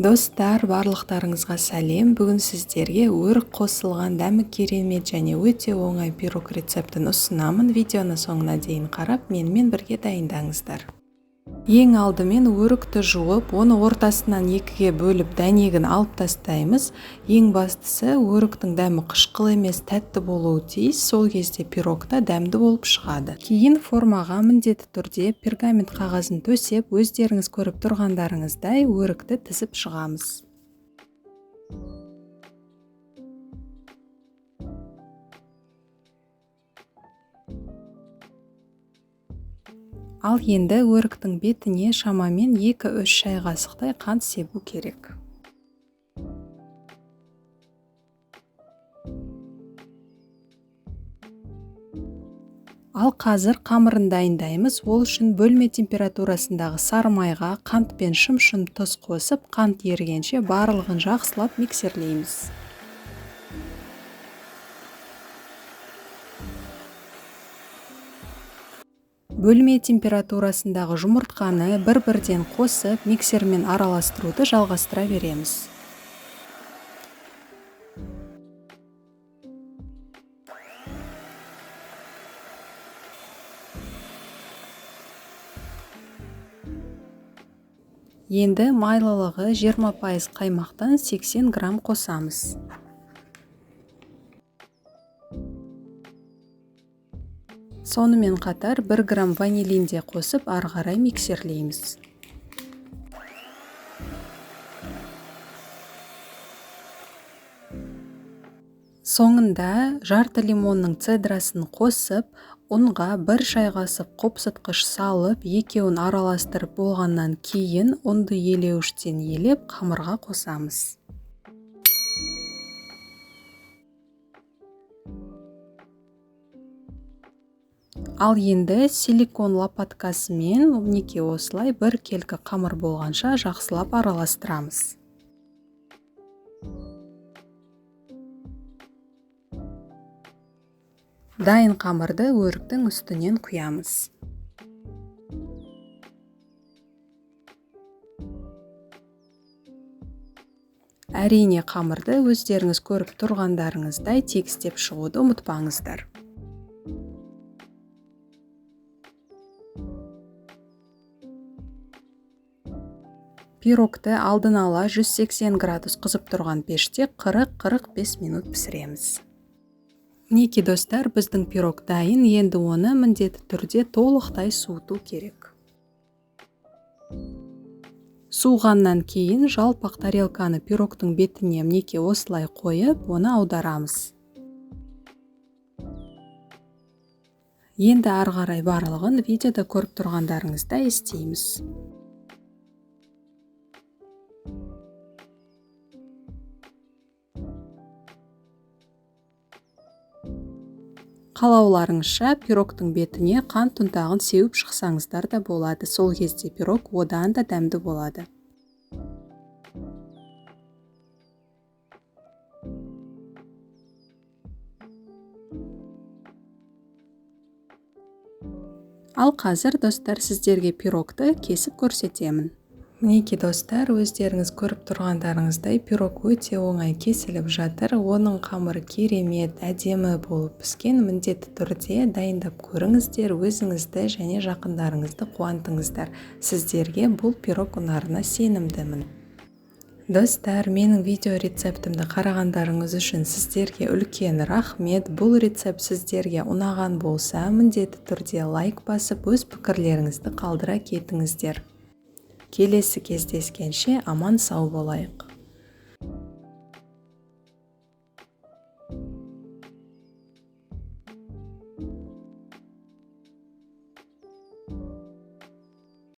Достар, барлықтарыңызға сәлем. Бүгін сіздерге өрік қосылған дәмі керемет және өте оңай пирог рецептін ұсынамын. Видеоны соңына дейін қарап, менімен бірге дайындаңыздар. Ең алдымен өрікті жуып, оны ортасынан екіге бөліп дәнегін алып тастаймыз. Ең бастысы, өріктің дәмі қышқыл емес, тәтті болуы тиіс. Сол кезде пирог та дәмді болып шығады. Кейін формаға міндетті түрде пергамент қағазын төсеп, өздеріңіз көріп тұрғандарыңыздай өрікті тізіп шығамыз. Ал енді өріктің бетіне шамамен 2-3 шай қасықтай қант себу керек. Ал қазір қамырын дайындаймыз. Ол үшін бөлме температурасындағы сары майға қант пен шым-шым тұз қосып, қант ерігенше барлығын жақсылап миксерлейміз. Бөлме температурасындағы жұмыртқаны бір-бірден қосып, миксермен араластыруды жалғастыра береміз. Енді майлылығы 20% қаймақтан 80 грамм қосамыз. Сонымен қатар 1 грамм ванилин де қосып, ары қарай миксерлейміз. Соңында жарты лимонның цедрасын қосып, ұнға 1 шай қасық қопсытқыш салып, екеуін араластырып болғаннан кейін ұнды елеуіштен елеп қамырға қосамыз. Ал енді силикон лопаткасымен мінекей осылай бір келкі қамыр болғанша жақсылап араластырамыз. Дайын қамырды өріктің үстінен құямыз. Әрине қамырды өздеріңіз көріп тұрғандарыңыздай тегістеп шығуды ұмытпаңыздар. Пирогты алдын ала 180 градус қызып тұрған пеште 40-45 минут пісіреміз. Мінекей достар, біздің пирог дайын, енді оны міндетті түрде толықтай суыту керек. Суығаннан кейін жалпақ тарелканы пирогтың бетіне мінекей осылай қойып, оны аударамыз. Енді ары қарай барлығын видеода көріп тұрғандарыңыздай істейміз. Қалауларыңызша пирогтың бетіне қант ұнтағын сеуіп шықсаңыздар да болады. Сол кезде пирог одан да дәмді болады. Ал қазір, достар, сіздерге пирогты кесіп көрсетемін. Мінекей достар, өздеріңіз көріп тұрғандарыңыздай пирог өте оңай кесіліп жатыр. Оның қамыры керемет, әдемі болып піскен. Міндетті түрде дайындап көріңіздер, өзіңізді және жақындарыңызды қуантыңыздар. Сіздерге бұл пирог ұнарына сенімдімін. Достар, менің видео рецептімді қарағандарыңыз үшін сіздерге үлкен рахмет. Бұл рецепт сіздерге ұнаған болса, міндетті түрде лайк басып, өз пікірлеріңізді қалдыра кетіңіздер. Келесі кездескенше аман сау болайық.